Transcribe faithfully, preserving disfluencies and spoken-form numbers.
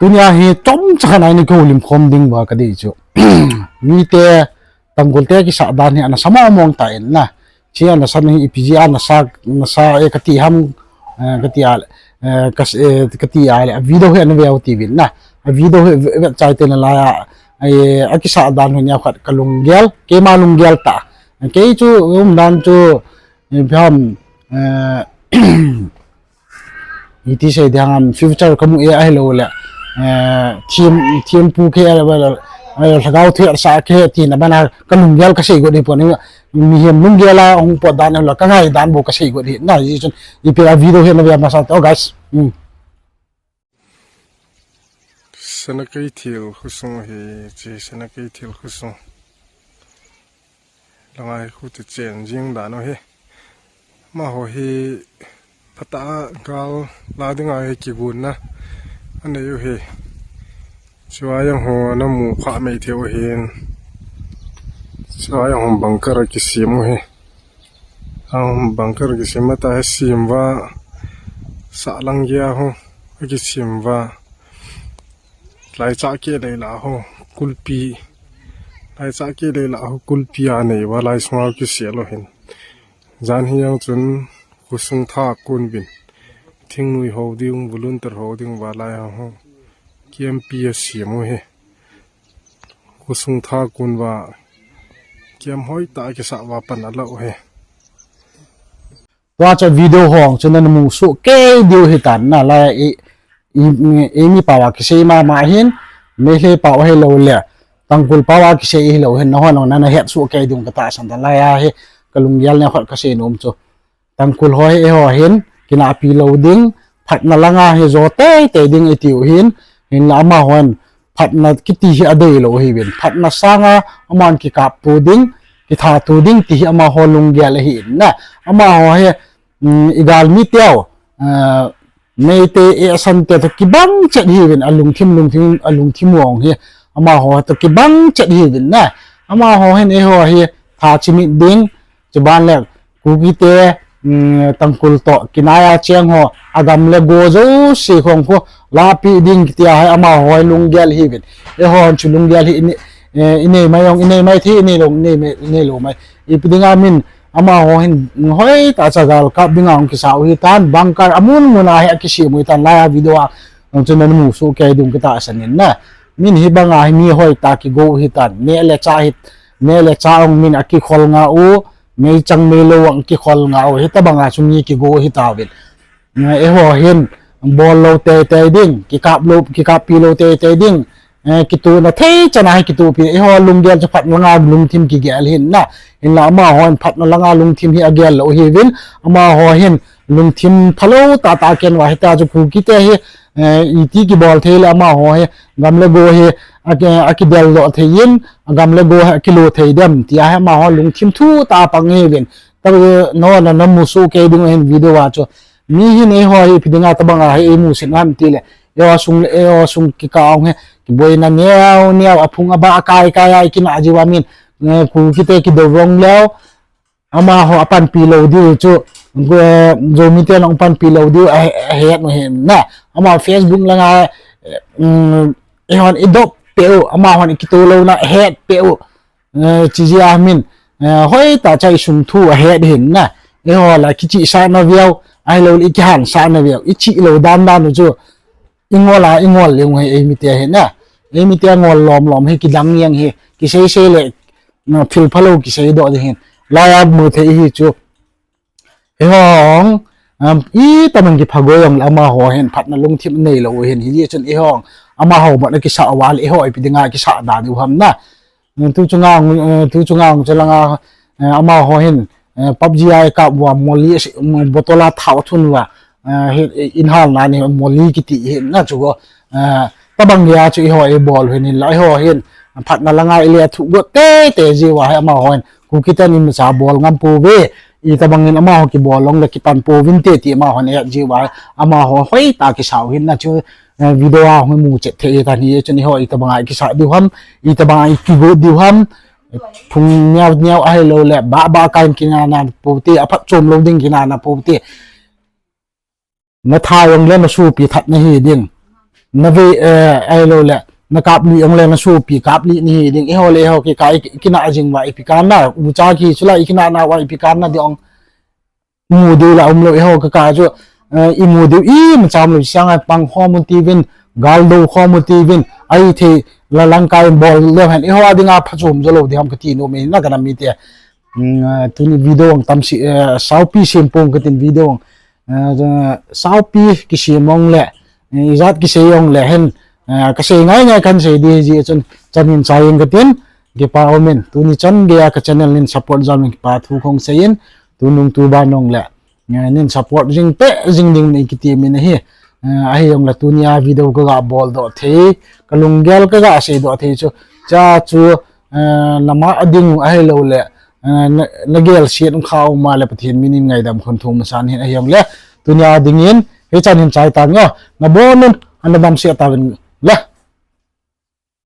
Tunia hi chomcha khat a ina kihoulim khom ding uva kadei chu. Mite, Tangkhul te kisah dan hi ana sa mong mong tan na. Hiche ana sa hi ipi jeh a ana sa, ana sa e kati ham, eh, kati a, eh, ka, eh, kati a le, a video hi ana veu tiuvin na. A video hi ve, ve chai te nalai a, eh, akisah dan hi neokhat kalunggel, keima lunggel tah. Kei chu umdan chu, eh, ipi ham, eh, iti sei ding ham, future kamu e ahilou le, eh, thempu kei ahilou le, eh, lhagao thusah kei tina bana kalunggel kasei got hi pon, mihem lunggel a hung pot dan ahilou, kangai dan bou kasei got hi na, hijeh chun ipi a video hi na ve masa tau, guys. Hmm. Sanakeithel khosung hi, hiche Sanakeithel khosung. Langa hi khu ti chen jing dan u hi. Amaho hi phatah a gal la dinga hi kigonna anei u hi. Chua jong ho ana mu kha mai thei u hin. Chua jong ho bunker kisem u hi. Ahung bunker kisem mata hi sem uva, sahlang geiya ho, akisem uva. Laichah keh lei lah ho, kulpi. Laichah keh lei lah ho, kulpi anei uva, lai sunga kisel u hin. Jan hi jong chun, khosung thah kon uvin. Thingnoi ho ding, volunteer ho ding uva, lai ho. Camp asem u hi. Khosung thah kon uva, camp hoitah kisah uva pan ala u hi. Tua chu video hung chu nana mu soh kei diu hitan na, lai i, i, i mi pao a kisei mama hin, Meitei pao hilou le, Tangkhul pao a kisei hilou hin, nahon nana het soh kei diu katahsan tan, lai a hi kalunggel neokhat kasei nom chu. Tangkhul ho hi eiho hin, kinahpi lou ding, phatna langa hi jo teitei ding itiu hin, hinla amahon, phatna kiti hi adeilou ahiuvin. Phatna sanga, aman kikapto ding, kithato ding, ti hi amaho lunggel ahin na. Amaho hi, um, igalmi teu, uh, Meitei e asan te toh kibang chet ahiuvin, alungthim, lungthim, alungthim vang hi, amaho toh kibang chet ahiuvin na. Amaho hin eiho hi, tha chimit ding, chuban le, Kuki te, um, Tangkhul toh, kinaiya cheng ho, agam le go jouse khong khu, lapi ding kitia hi amaho hi lunggel ahiuvin. Eihon chu lunggel hi, i, eh, inei mai jong, inei mai thei, inei lou, inei mai, inei lou mai. Ipi dinga min, amaho hin, hoitah cha gal kap dinga hung kisa u hitan, bunker amun mun a hi akisem u hitan, lai a video a, hung chun nana mu soh kei diu katahsan in na. Min hibanga hi mi hoitah kigo u hitan, neh le chah hi, neh le chah hung min akikhol nga u, meichang meilou hung kikhol nga u, hitabanga chu mi kigo u hitauvin. Eiho hin, bol lou teitei ding, kikap lou, kikappi lou teitei ding, eh, kitohna thei chan a hi kitohpi, eiho lunggel chu phatna langa lungthim kigel hin na, hinla amaho hin phatna langa lungthim hi agel lou ahiuvin, amaho hin lungthim phalou tahtah ken uva hita chu Kuki te hi, eh, iti kibol thei le amaho hi, gam le go hi, aki, akidel doh thei in, gam le go hi akilo thei dem, tia hi amaho lungthim thutah a pang ahiuvin, ta, nahon nana mu soh kei diu hin video a chu, Mi hin eiho hi ipi dinga tabanga hi eimusit u ham tile, eiho sung le, eiho sung kikah hung hi, kiboina neo neo, aphung abah akai kai a ikinah jiu a min, eh, Kuki te kidou vong leu, amaho apanpi lou diu chu, eh, Zomi ten hung panpi lou diu a, ahet u hin na, amaho Facebook langa, eh, um, eihon idop peh u, amahon ikitoh louna ahet peh u, eh, chijeh a min, eh, hoitah cha isung thu ahet hin na. Eiho la kichihsahna veu, ahilou le ikihansahna veu, ichih lou dan dan u chu, ingol a, ingol leng u hi eimite hi na. Eimite ngol lom lom hi kidang jeng hi, kisei sei le, na, thil phalou kisei doh ding hin. Lai a mu thei hi chu. Eihon, um, itaman kiphagoi jongle amaho hin phatna lungthim neilou u hin, hijeh chun eihon, amaho bou na kisah uva le eiho ipi dinga kisah da diu ham na. Tu chunga, eh, tu chunga chu langa, eh, amaho hin, eh, PUBG a ikap uva molly, bottle a thao athun uva, eh, hi, inhalna ni molly kiti hin na chu go, eh, tabang geiya chu eiho ibol u hin hinla eiho hin, phatna langa ile thu got teitei jiu a hi amaho hin, Kuki ten imacha bol ngam pouve, itabang in amaho kibol jongle kipan pouvinte ti amahon ahet jiu a hi, amaho hoitah a kisah u hin na chu, eh, video a hung mu chet thei tan hijeh chun eiho itabanga ikisah diu ham, itabanga ikigot diu ham, phung neo neo ahilou le, bah bah kai in kinahna poute, aphatchom lou ding kinahna poute. Natha jongle nasopi that nahi ding. na ve, eh, ahilou le, na kap li ong le, na sopi kap li ni hi ding, eiho le eiho kikah i, i kinah jing uva ipi kana, ucha ki chula i kinah na uva ipi kana ding ong mu diu la um lou, eiho kikah chu, eh, i mu diu imacha um lou, siang a pang khom u tiuvin, gal do khom u tiuvin, ahi thei la langkai bol leu hen, eiho a dinga phachom jo lou ding ham kati nom e, na ka nam mite. Hmm, eh, tuni video ang tam si, eh, saupi sem pong katin video ang, eh, saupi kisem ong le, eh, ijat kisei ong le hen, eh, kasei ngai ngai kan sei di ji chun chan hin chai ing katin, kipa um in, tuni chan geiya ka channel nin support jal in kipa thu kong sei in, tunung tuban ong le, eh, nin support jing pe jing ding nei kiti min ahi, eh, ahi ong le tunia video kaga bol doh thei, ka lunggel kaga sei doh thei chu, cha chu, eh, nama ding ahilou le, eh, na, na gel siet um kha um a le Pathen min in ngaidam khun thum masan hin ahi ong le, tunia dingin, hichan hin chai tang o, na bon un, ana dam siet tauvin le.